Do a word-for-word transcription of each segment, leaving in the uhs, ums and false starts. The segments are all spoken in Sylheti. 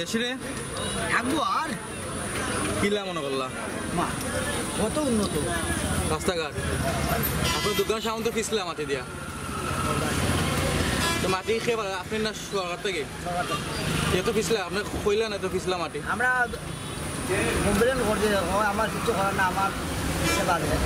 এসে রে, থাকবো আর কিলা মনে করলা? মা, কত উন্নত রাস্তাঘাট। আপনার দোকান সামনে তো পিছলা মাটি দিয়া। তো মাটি কে পারে? আপনি না সরকার থেকে? সরকার থেকে। এত পিছলা, আপনি কইলা না তো পিছলা মাটি। আমরা কমপ্লেন করতে, ও আমার কিছু করার না, আমার সেবা দেয়।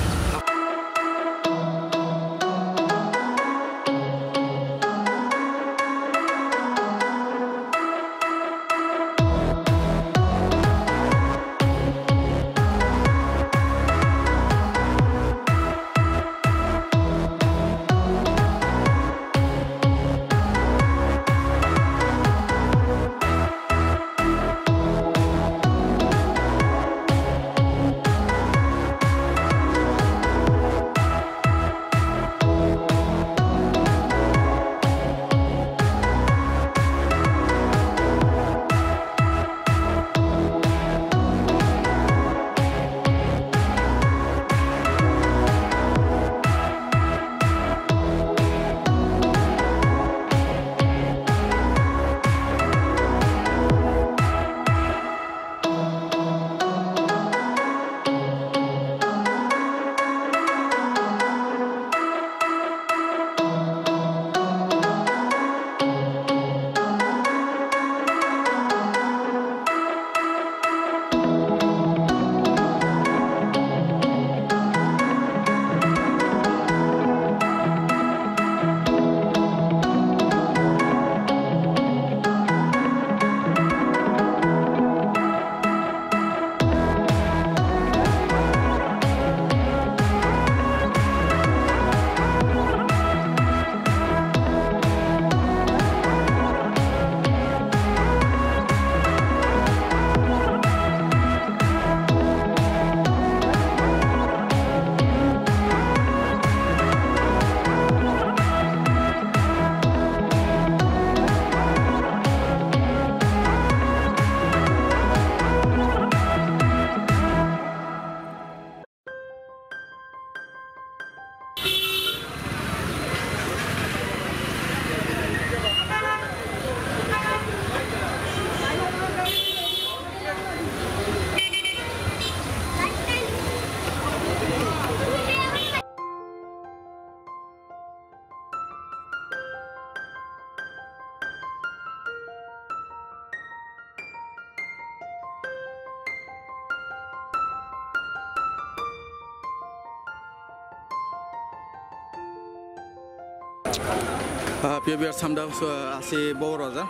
আহ, প্রিয় ভিউয়ার্স, আমরা, আহ, আছি বড় বাজার।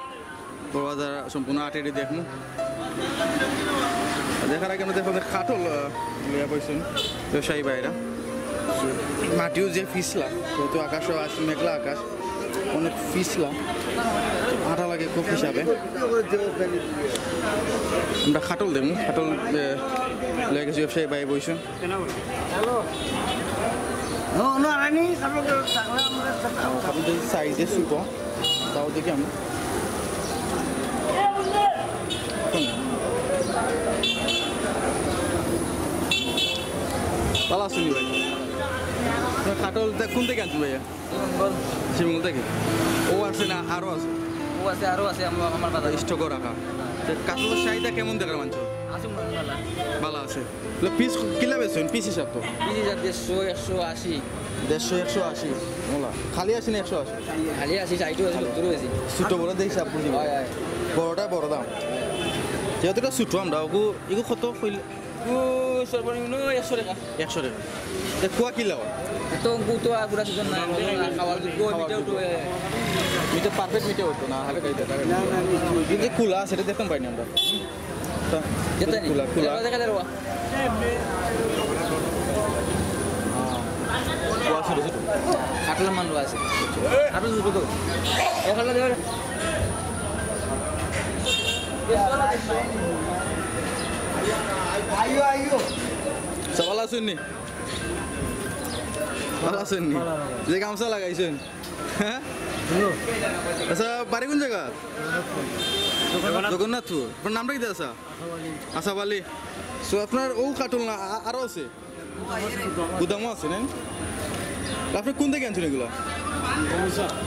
বড় বাজার সম্পূর্ণ আটেডি দেখমু। দেখার আগে আমরা দেখো যে কাঠল, আহ, লইয়া বইছইন ব্যবসায়ী ভাইরা। মাটিও যে পিছলা, যেহেতু আকাশও আছে মেঘলা আকাশ, অনেক পিছলা, আটা লাগে খুব হিসাবে। আমরা কাঠল দেখমু, কাঠল, আহ, লইয়া গেছে ব্যবসায়ী ভাই বইছইন। হ্যালো। নো, নো, আনি, কাঠল দেখো, ছাগল আমরা ছাগল। কাঠল দেখি সাইজে ছোট, তাও দেখি আমি। ভালা আছইন নি ভাই? আপনার কাঠল তা কোন থেকে আনছইন ভাইয়া? শিমল থেকে। ও আছে না, আরো আছে? ও আছে, আরো আছে, আমার, আমার বাজারে। স্টকও রাখা। তো কাঠলর চাহিদা কেমন দেখরা মানষর? আছে মোটামুটি ভালা। ভালা আছে। লো, পিস কিলা বেচছইন? পিস হিসাব তো? পিস হিসাব দেড়শো, একশো আশি। দেড়শো, একশো আশি। ওলা। খালি আছে না একশো আশি? খালি আশি, ষাইটও আছে, সত্তরও আছে। ছোট বড় দিয়ে হিসাব বুঝি। হয়, হয়। বড়টা বড় দাম। যেহেতু এটা ছোট আমরা, ওগু, এগু কত কইলে? ও, সর্বনিম্ন একশো টাকা। একশো টাকা। এ, কুয়া কিলা? তো অঙ্কু তো আর পুরা সিজন নাই, খাওয়ার দুধ, খাওয়ার মিঠা দুধ। উঠে। মিঠা, perfect মিঠা হতো না, হালকা এটা। না, না, না। এই যে কুলা, সেটা দেখতাম পাইনি আমরা। তা, যেটা নি। কুলা, কুলা। দেখা যাবে। কুয়া ছোট ছোট। কাঠলের মান আছে। আরো ছোট তো। এখানে দেখো। আইও, আইও। সব ভালা আছইন নি? ভালা আছইন নি? যে গামছা লাগাইছইন? হ্যাঁ? আচ্ছা, বাড়ি কোন জাগা? জগন্নাথপুর। আপনার নামটা কিতা? আচ্ছা। আসাফ আলী। So, আপনার ও কাঠল না, আ-, আরো আছে? গুদামও আছে, না? আপনি কোন থেকে আনছইন এগুলা?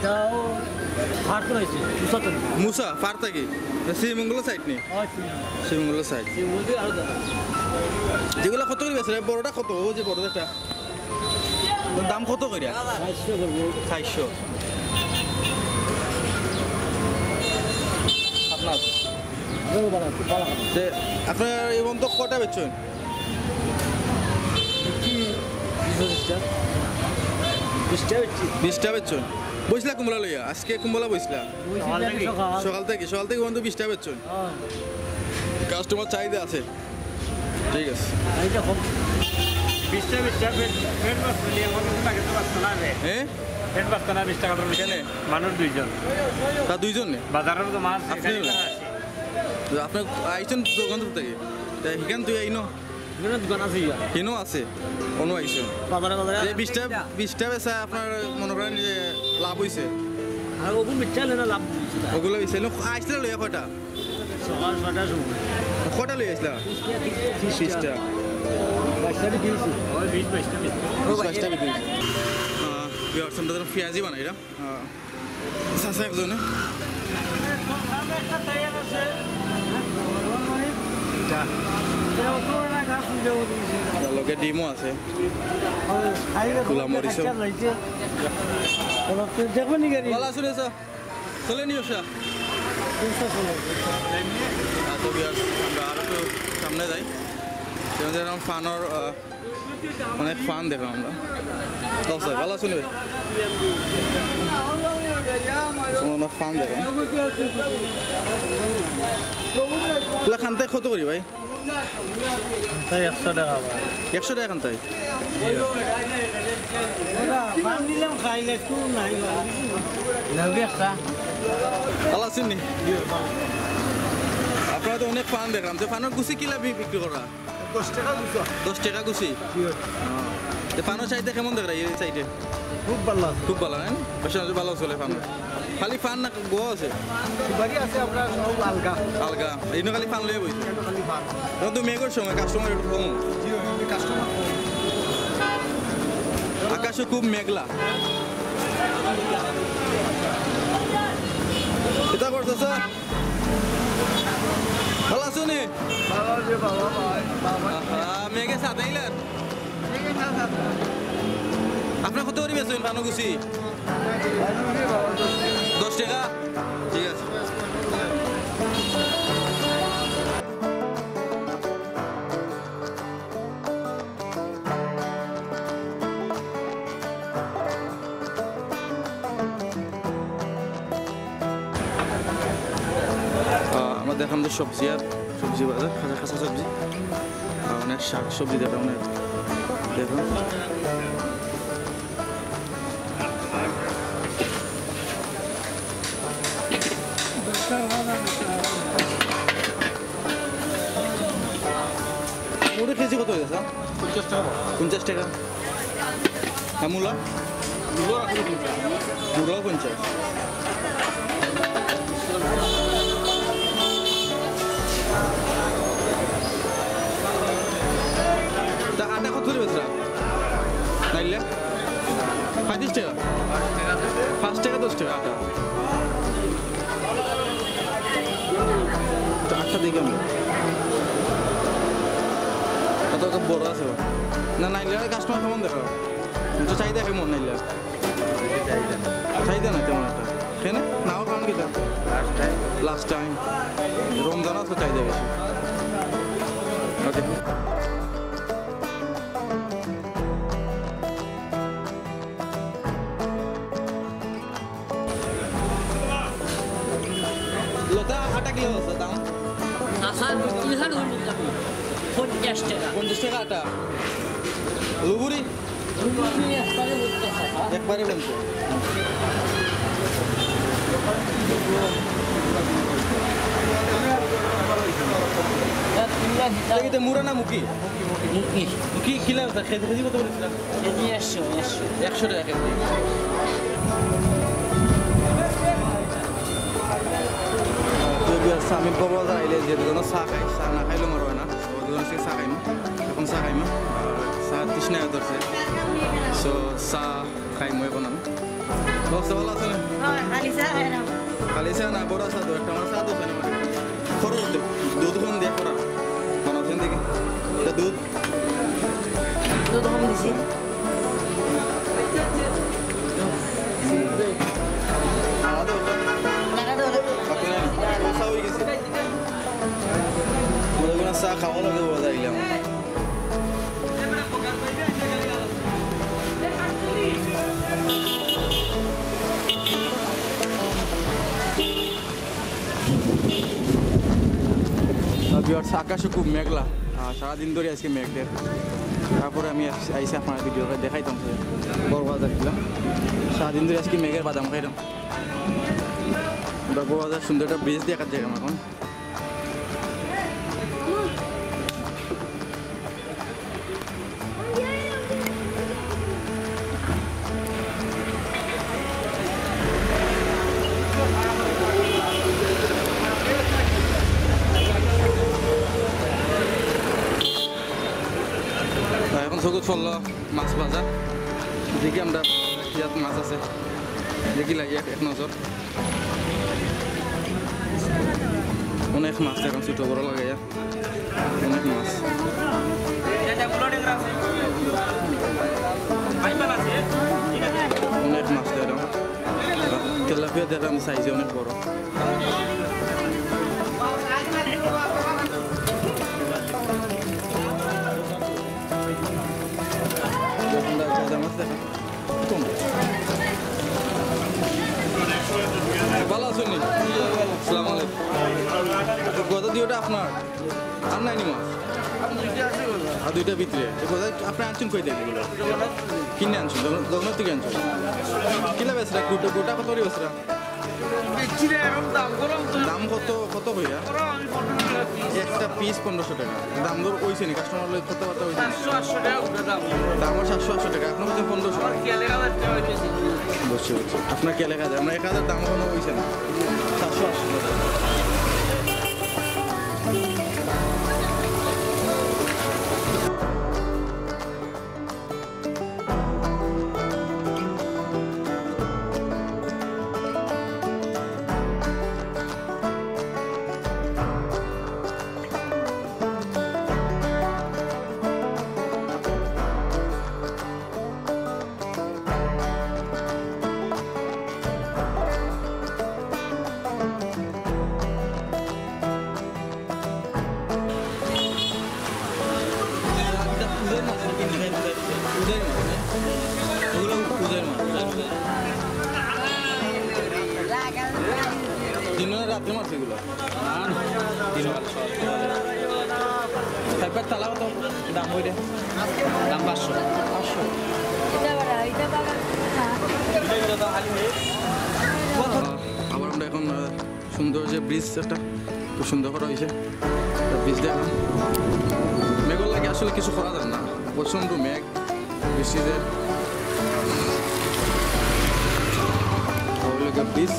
তাও ফার তো আইছে, মুসা তো। মুসা, ফার থাকি? শ্রীমঙ্গল সাইড নি? শ্রীমঙ্গল সাইড। শ্রীমঙ্গল আরো দাম। যেগুলা কত করি বেচরা? বড়টা কত? ওই যে বড় একটা। দাম কত করি? চাইরশো করবো। চাইরশো। আপনার? যে আপনার এই বন্ধ কটা বেচছেন? বিশটা। বিশটা বেচছি। বিশটা বেচছেন। বইছিলা কুমলা লইয়া? আজকে কুমলা বইছিলা? বইছি সকাল থেকে। সকাল। সকাল থেকে? সকাল থেকে বন্ধ বিশটা বেচছেন? হ্যাঁ। কাস্টমার চাহিদা আছে। ঠিক আছে। এইটা কম। বিশটা, বিশটা পেট, পেট বাঁচতে নিয়ে আমার কিছু লাগে তো বাঁচতে না রে। হ্যাঁ? পেট বাঁচতে না বিশ টাকার কেনে? মানুষ দুইজন। তা দুইজন নি? বাজারের তো মাছ আপনি? এখানে আছে। তো আপনি আইছেন দোকান থেকে? তা এখান তুই আইনো? এখানে দোকান আছে ইয়া। কিনো আছে? কোনো আইছেন? বাজারে, বাজারে যে আছে। বিশটা, বিশটা বেচা আপনার মনে করেন যে লাভ হইছে? আর ওগুলো মিথ্যা না লাভ হইছে না। ওগুলো হইছে। নো, আইসলে লইয়া কয়টা? সকাল ছয়টার সময়। কয়টা লই আইসলা? বিশটা। বাইশটা বিক্রি হইছে। ওই বিশ, বাইশটা বিক্রি। বিশ, বাইশটা বিক্রি হইছে। আহ, viewers, আমরা তো পেঁয়াজি বানাই, এরা। আহ, চাচা একজনে। তার লগে ডিমও আছে। খোলা মরিচও। দেখবেন নি গাড়ি? ভালো আছো রে, স্যার? চলে নি ব্যবসা? আহ, তো viewers, আমরা আরো একটু সামনে যাই। যেমন যেরকম ফানর, আহ, অনেক ফান দেখলাম আমরা। ও স্যার, ভালো আছেন ভাই? অনেক ফান দেখলাম। এগুলা খান্তায় কত করি ভাই? তাই একশো টাকা ভাই। একশো টাকা খান্তায়? ওরা ফান দিলাম, খাই না, একটু নাই ভাই। লাগবে একটা। ভালো আছেন নি? আপনারা তো অনেক ফান দেখলাম, তো ফানর গুছি কিলা বি-, বিক্রি করা? দশ টাকা গুছি। দশ টাকা গুছি? জি। হ্যাঁ। তো ফানর চাহিদা কেমন দেখরা এই সাইডে? খুব ভালো আছে। খুব ভালো, হ্যাঁ? ব্যবসা ভালো চলে ফানর। খালি ফান না গো আছে? সুপারি আছে, আমরা সব আলগা। আলগা। ইনো খালি ফান লইয়া বইছে? এখানে খালি ফান। এখন তো মেঘর সময়, কাস্টমার একটু কম। জি, ওই কাস্টমার কম। আকাশও খুব মেঘলা। কিতা করছো, স্যার? ভালো আছো নি? ভালো আছি, বাবা, ভাই, বাবা। আহা, মেঘে সাদাইলেন। মেঘে না সাদা। আপনি কত করি বেচবেন ফানর গুছি? দশ টাকা? ঠিক আছে। আহ, আমরা দেখলাম যে সবজি আর সবজি বাজার, কাঁচা কাঁচা সবজি। আহ, অনেক শাক সবজি দেখলাম, অনেক দেখলাম। মুড়ি কেজি কত হয়েছে, স্যার? পঞ্চাশ টাকা। পঞ্চাশ টাকা। আর মূলা? মূলা এখন পঞ্চাশ। মূলাও পঞ্চাশ। তা আটা কত করে বেচরা? নাইলে? পঁয়ত্রিশ টাকা? পাঁচ টাকা, দশ টাকা আটা। তো আটটা দেখি আমরা। এত, এত বড় আছে বা? না, নাইলে কাস্টমার কেমন দেখা? তো চাহিদা কেমন নাইলে? চাহিদা না তেমন একটা। কেনে? নাও কারণ কিতা? Last time. Last time. Ramzan আছে চাহিদা বেশি। ওকে। লতা আটা কিলা আছে দাম? আটা এখানে হইল দাম পঞ্চাশ টাকা। পঞ্চাশ টাকা আটা। লুবুরি? লুবুরি একবারে পঞ্চাশ টাকা। একবারে পঞ্চাশ। এটা কিতা মুরা না মুখি? মুখি। মুখি কিলা আছে? কেজি, কেজি কত করেছিলা? কেজি একশো, একশো। একশো টাকা কেজি। তো বিয়ার আমি কক্সবাজার আইলে যে দোকানো চা খাই, চা না খাইলে মনে হয় না। তো দোকান থেকে চা খাইমু, এখন চা খাইমু। আর চা তৃষ্ণায় ধরছে। So, চা খাইমু এখন আমি। অবস্থা ভালা আছইন? অয়, খালি চা খাইরাম। খালি চা না, বড়া চা দেও একটা, আমার চা দেও, খাইরাম। খরচ দেও, দুধ কম দিয়া করা। বানাইছইন দেখি। এটা দুধ। দুধ কম দিছি। লাগা দেও। লাগা দেও। আপনি নেন। ও চা অই গেছে। মনে হয় না চা খাওয়া লাগে, ও যাইলাম। তো viewers, আকাশে খুব মেঘলা, আহ, সারাদিন ধরি আজকে মেঘ দের। তারপরে আমি আস-, আইসি আপনার ভিডিও দেখাইতাম, বড় বাজার ছিলাম, সারাদিন ধরি আজকে মেঘের বাদাম খাইলাম। আমরা বড় বাজার সুন্দর একটা ব্রিজ দেখার জায়গা এখন। এখন চকুত পড়লো মাছ বাজার, দেখি আমরা ইয়াত মাছ আছে, দেখি লাগি এক, এক নজর। অনেক মাছ এখন ছোট বড় লাগাইয়া, অনেক মাছ, অনেক মাছ এখন। তেলাপিয়া দেখলাম সাইজে অনেক বড়। ভালা আছইন নি? আসসালামু আলাইকুম। গজা দুইটা আপনার? আর নাই নি মাছ? আর দুইটা ভিতরে। এ গজা আপনে আনছইন কই থাকি? কিনে আনছইন? জগন্নাথ থাকি আনছইন? কিলা বেচরা? গোটা, গোটা কত করি বেচরা? দাম কত, কত কইরা? একটা পিস পনেরোশো টেকা। দাম দর অইছে নি? কাস্টমার লগে কথাবার্তা অইছে নি? দাম অর সাতশো আটশো টেকা। আপনার কাছে পনেরোশো। বুঝছি, বুঝছি। আপনার কি লেখা যায়? আমরা এক হাজার দাম এখনো অইছে না। সাতশো আটশো টেকা। দিনে রাতে মারছে এগুলা। খাইবার তালা কত দাম অইরে? দাম পাঁচশো। পাঁচশো। আবার আমরা এখন, আহ, সুন্দর যে ব্রিজ একটা, খুব সুন্দর করা অইছে। তো ব্রিজ দেখলাম, মেঘর লাগি আসলে কিছু করা যায় না, প্রচণ্ড মেঘ, বৃষ্টি যে। ওই লোকে ব্রিজ।